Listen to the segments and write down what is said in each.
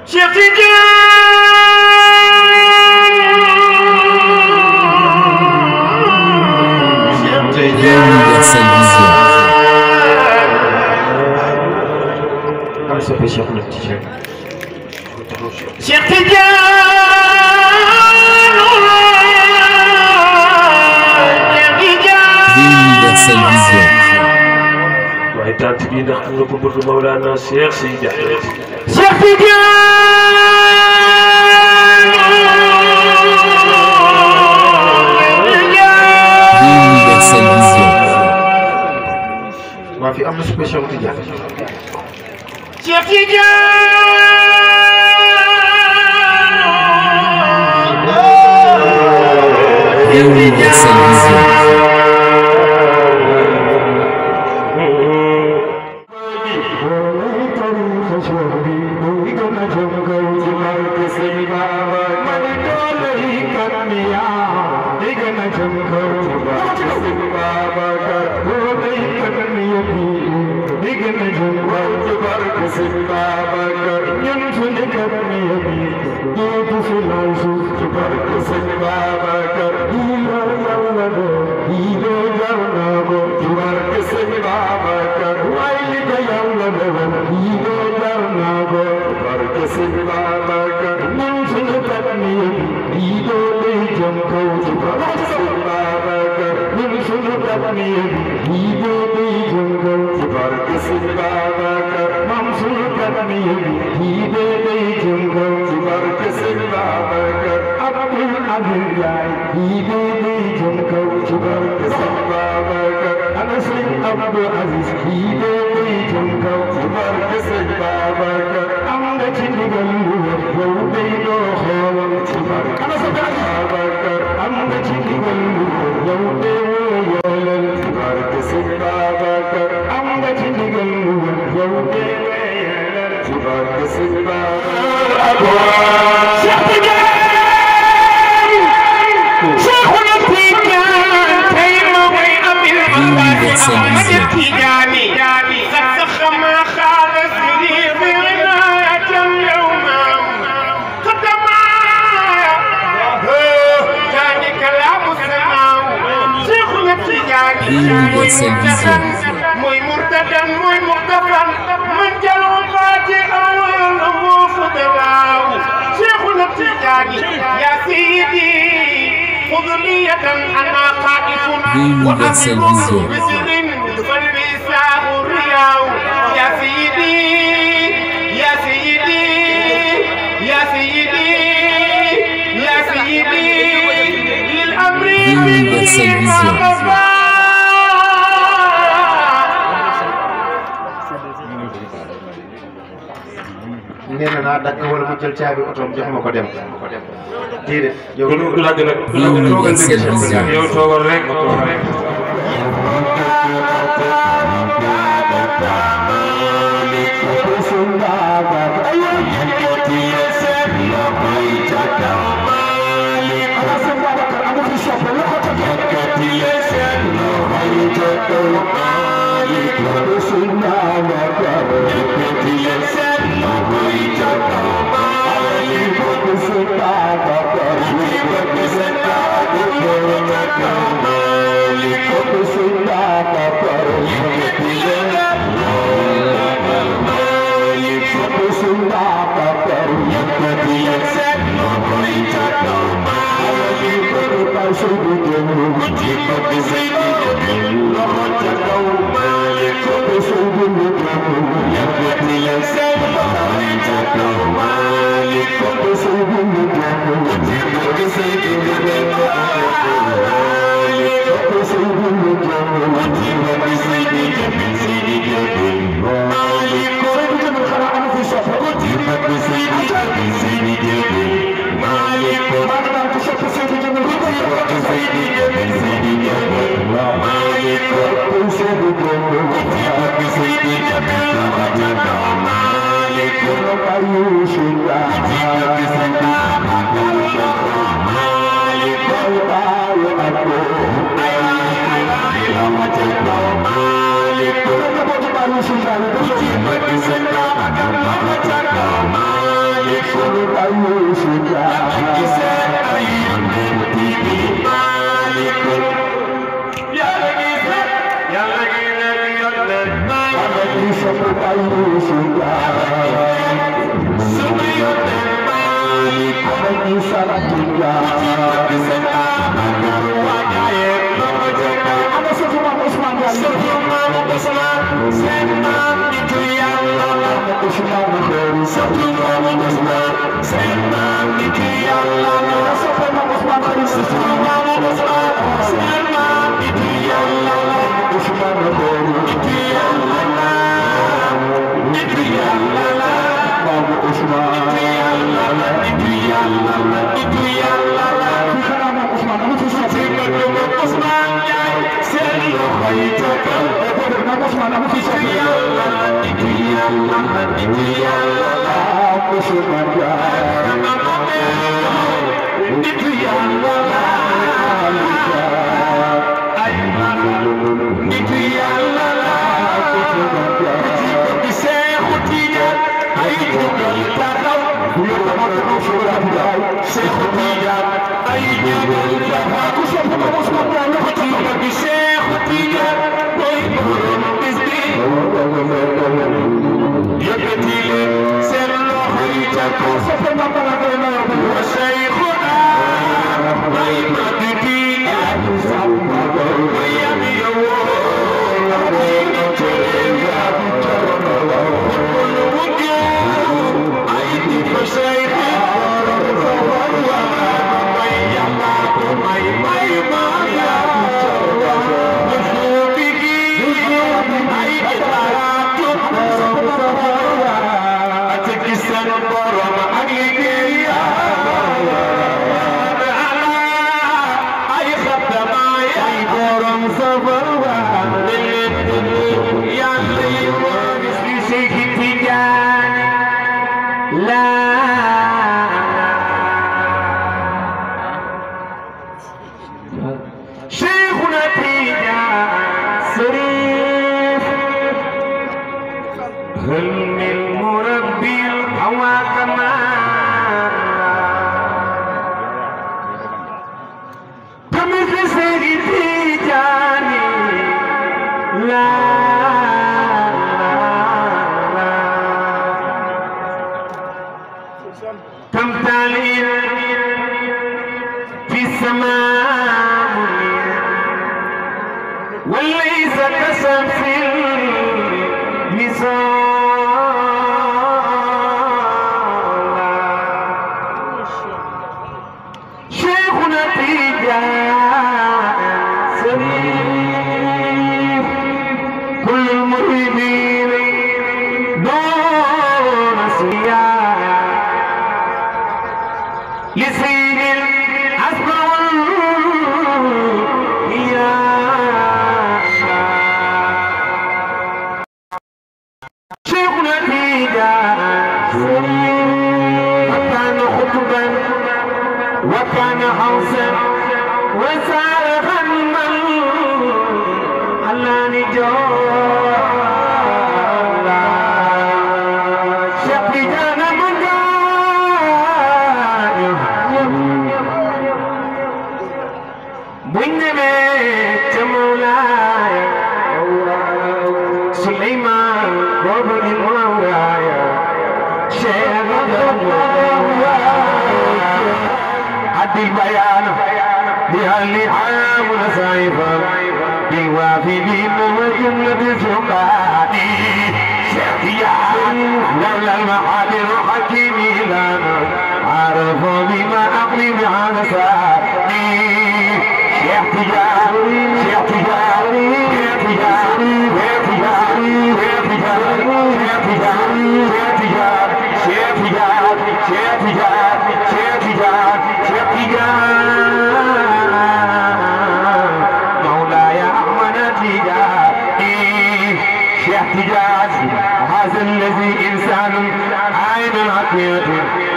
Cheikh Tidiane Universal Vision. Comment s'appelle Cheikh Tidiane? Cheikh Tidiane Universal Vision. waaye tant bi ndax am na ko bëgg Mawlana Cheikh Seydi Ahmed Cheikh Tidiane Universal Vision. waa fi am na spécial Tidiane Cheikh Tidiane Universal Vision. Universal Vision. muy murtadan muy muxtafan man jaloo faati awal moo fudalaaw Cheikhuna Tijaani yaa sayyidi xudliyatan ana qaa'ifun Universal Vision. فالبساء الرياء يا سيدي يا سيدي يا سيدي يا سيدي للأمر Universal Vision. nee na naa dagg wala mu jël caabi otoom jox ma ko dem déedéet yow du dagg nag Universal Vision. yow toogal rek ma toog rek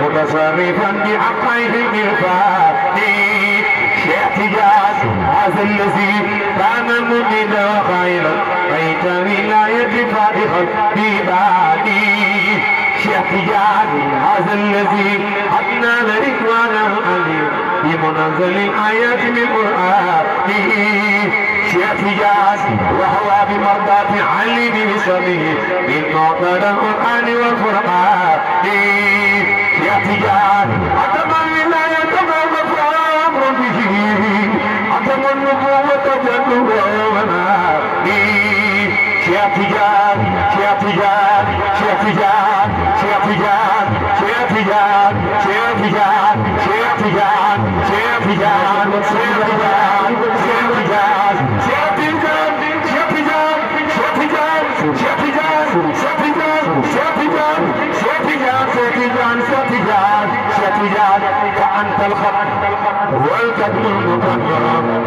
متصرفا بحقيه الإرفاق احتجاج هذا الذي كان مبدا خيرا بيت ولاية فاتحا ببادي احتجاج هذا الذي أدنى رضوان عليه بمنزل الآيات من القرآن احتجاج وهو بمرضاة علي بسببه بالمعتدى القرآن والفرقان احتجاج أتمنى لا يتمنى فأمر به أتمنى النبوة جنوبنا احتجاج احتجاج احتجاج احتجاج تجاري فأنت الخط والكتم المكرم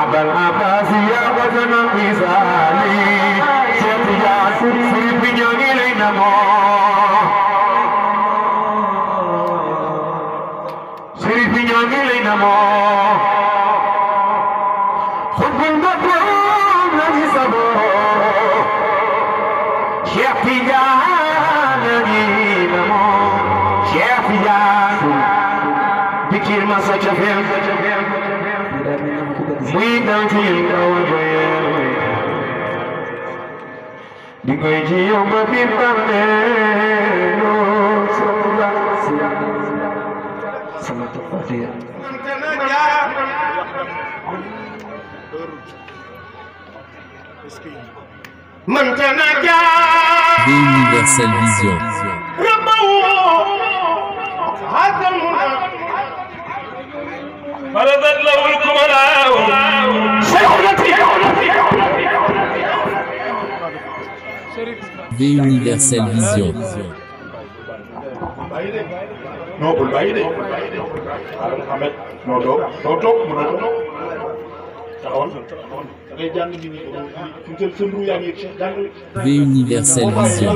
أبا العباس يا وزن مثالي شيخ تجاري سيف جميل نمو سيف جميل نمو خذ المكرم نبي صبر شيخ تجاري نمو شيخ تجاري بكير ما سجفهم ويدان في الكوابين بقيتي يوم في البرنين سمعت الفاتحة من تنجا Universal Vision. ربه هذا المنى فرضت له الكملاء Universal Vision. non bul bàyyi de Ahmed non doo toog mën a toog taxawal da ngay jàng nit ñi fi sa mburu yaa ngi jàng Universal Vision.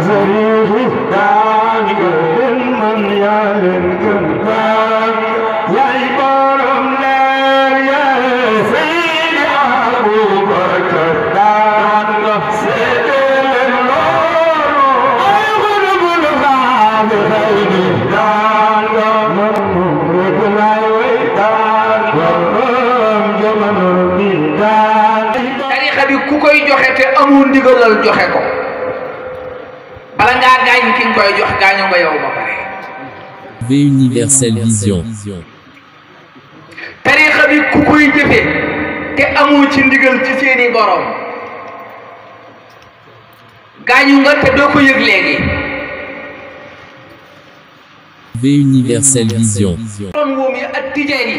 Universal Vision. Da ndigalal joxe ko bala ngaa gaañ ki nga koy jox gaañoo nga yow ba pare. V Universel Vision. tariixa bi ku koy jëfe te amoo ci ndigal ci seeni borom gaañu nga te doo ko yëg léegi. V Universel Vision. borom woom yi ak tijaan yi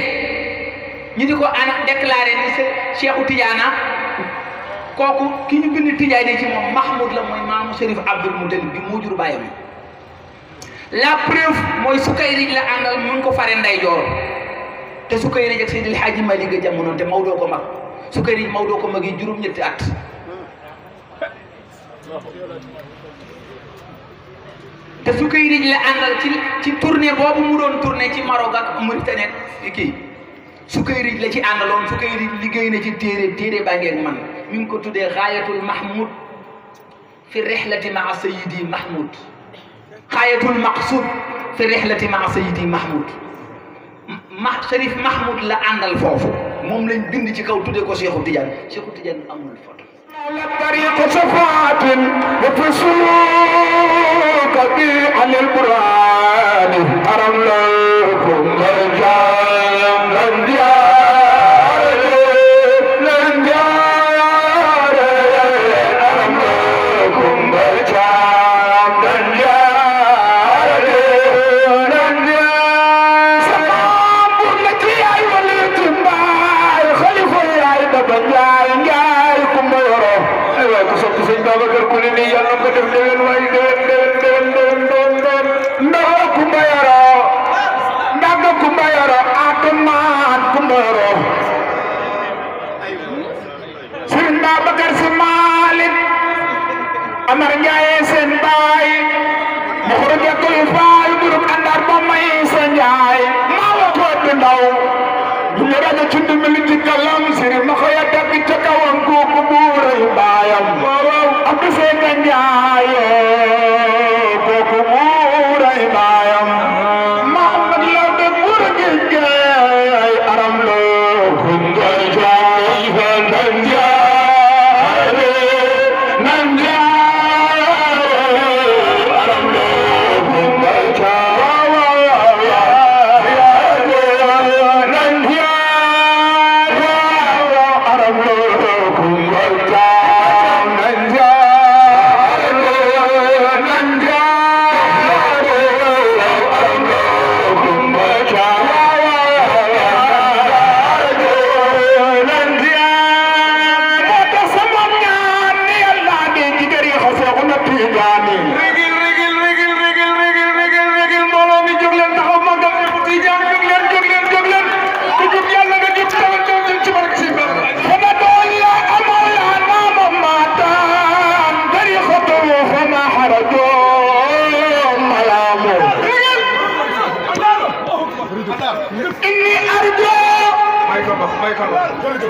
ñu di ko ana déclaré ni sa Cheikhu Tidiana kooku ki ñu bind Tidiane ci moom Mahmoud la mooy maamu Chérif Abdoul Moutalib bi moo jur bàyyam la preuve mooy Sukayrij la àndal mu ngi ko fare ndeyjoor te Sukayrij ak Seydil Hadji Malick ga jamono te Maodo ko mag Sukayrij Maodo ko mag yi juróom-ñetti at te Sukayrij la àndal ci tournée boobu mu doon tournée ci Maroc ak Mauritanie kii Sukayrij la ci àndaloon Sukayrij liggéey na ci téere baa ngeen man mi ngi ko tuddee Gaayatul Mahmoud fi rihlati maa Sayyidi Mahmoud Gaayatul Maqsud fi rihlati maa Sayyidi Mahmoud Chérif Mahmoud la àndal foofu moom lañ bind ci kaw tuddee ko Cheikhu Tidiane Cheikhu Tidiane amul photo la tariqu safaatin wa fusuuka bi anil Qur'aan aram lakum Amar Ndiaye seen baay mu xurjatul faay burub àndar ba may sa Ndiaye maa wa ko du ndaw ñu ne rajo ci dimbali ci kalam siri ma xoya dagg ca kawam kooku buuray baayam Abdou Seyka Ndiaye kooku buuray baayam Mahamad la de buur gi Ndiaye aram loo kunga jaay fa Ndiaye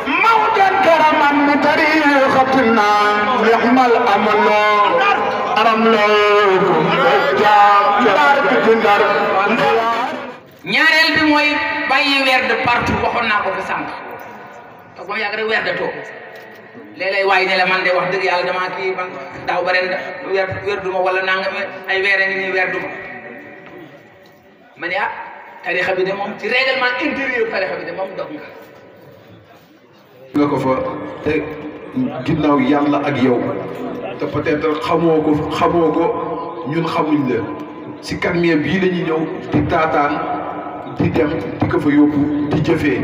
موجا كرما بطريقتنا يحمل أمله أرملكم ñaareel bi mooy bàyyi weer de partout waxoon naa ko fi sànq te boo yàgg rek weer de toog léeg-léeg waaye ne la man de wax dëgg yàlla damaa kii man daaw ba ren weer duma wala nangam ay weer a ngi nii weer duma ma ne ah tarixa bi de moom ci règlement intérieur tarixa bi de moom dog nga ko fa te ginnaaw yàlla ak yow te peut-être xamoo ko ñun xamuñ la si carmier bii la ñuy ñëw di taataan di dem di ko fa yóbbu di jëfee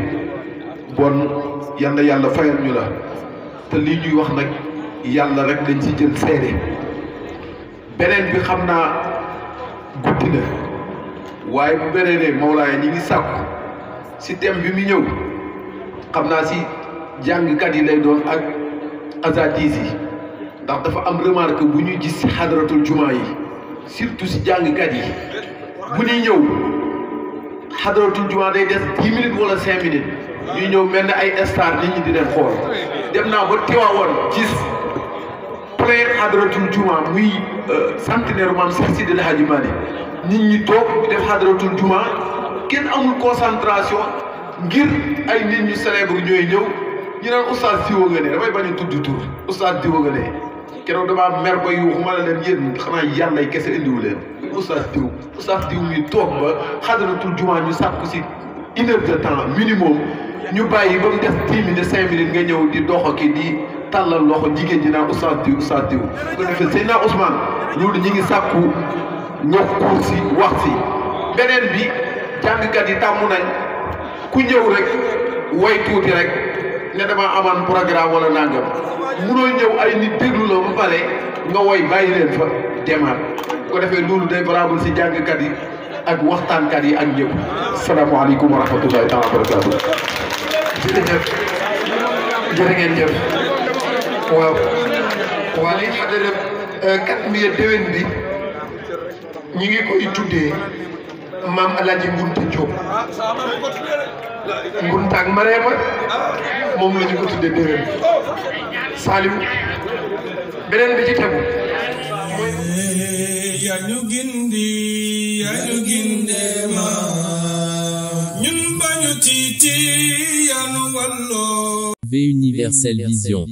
bon yàlla fayal ñu la te lii ñuy wax nag yàlla rek lañ ci jël seede beneen bi xam naa guddi na waaye bu beneenee Mawlaay ñi ngi sàkku si thème bi mu ñëw xam naa si jàngkat yi lay doon ak azadis yi ndax dafa am remarque bu ñuy gis si xadratul jumaa yi surtout si jàngkat yi bu ñuy ñëw xadratul jumaa day des 10 minutes wala 5 minutes ñuy ñëw mel ne ay star nit ñi di leen xool dem naa ba Tiwaawan gis plein xadratul jumaa muy centenaire maam Seex Sidi El Hadji Malick nit ñi toog def xadratul jumaa kenn amul concentration ngir ay nit ñu célèbre ñooy ñëw ñu naan oustaz diwa nga ne damay bañ a tudd tur oustaz diwa nga ne keroog damaa mer ba yuuxu ma ne leen yéen xanaa yàlla kese indiwu leen oustaz diw mi toog ba xadaratul jumaa ñu sàkku si 1 heure de temps minimum ñu bàyyi ba mu des 10 minutes 5 minutes nga ñëw di dox ki di tàllal loxo jigéen ji naan oustaz diw bu ko defee Seydina Ousmane loolu ñi ngi sàkku ñëw kuur si wax si beneen bi jàngkat yi tàmm nañ ku ñëw rek way tuuti rek ne dama amaan programme wala nangam munoo ñëw ay nit déglu la ba pare nga woy bàyyi leen fa demaat bu ko defee loolu day valable si jàngkat yi ak waxtaankat yi ak ñëpp salaamaaleykum wa rahmatullahi taala wa barakaatu. jërë ngeen jëf waaw waa li xadara kat mi déwén bi ñi ngi koy tuddee maam Alaaji Ngunta Jóob Ngunta ak Mareema moom la ñu ko tuddee déwén Saliou beneen bi ci tegu yañu ginde ma ñun bañu tiiti yanu wallo V Universel Vision.